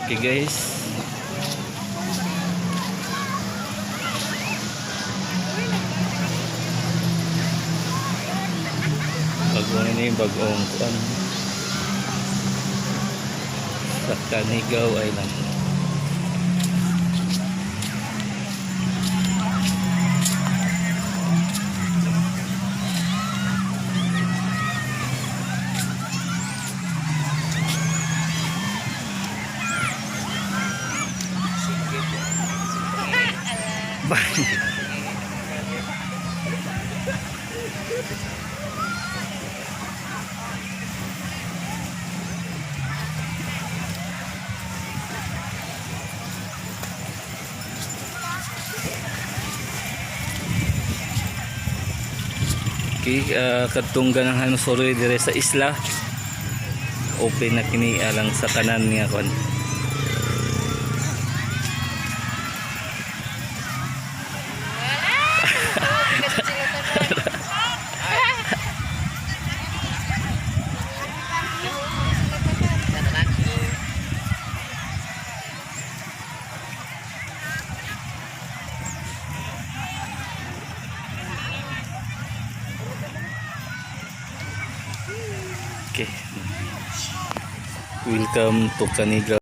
Okay guys. Bago na ni bagong kuan sa Canigao Island. Bye. Okay, kadtong ganahan suroy dire sa isla. Open na kini alang sa tanan nga kon. Okay. Welcome to Canigao.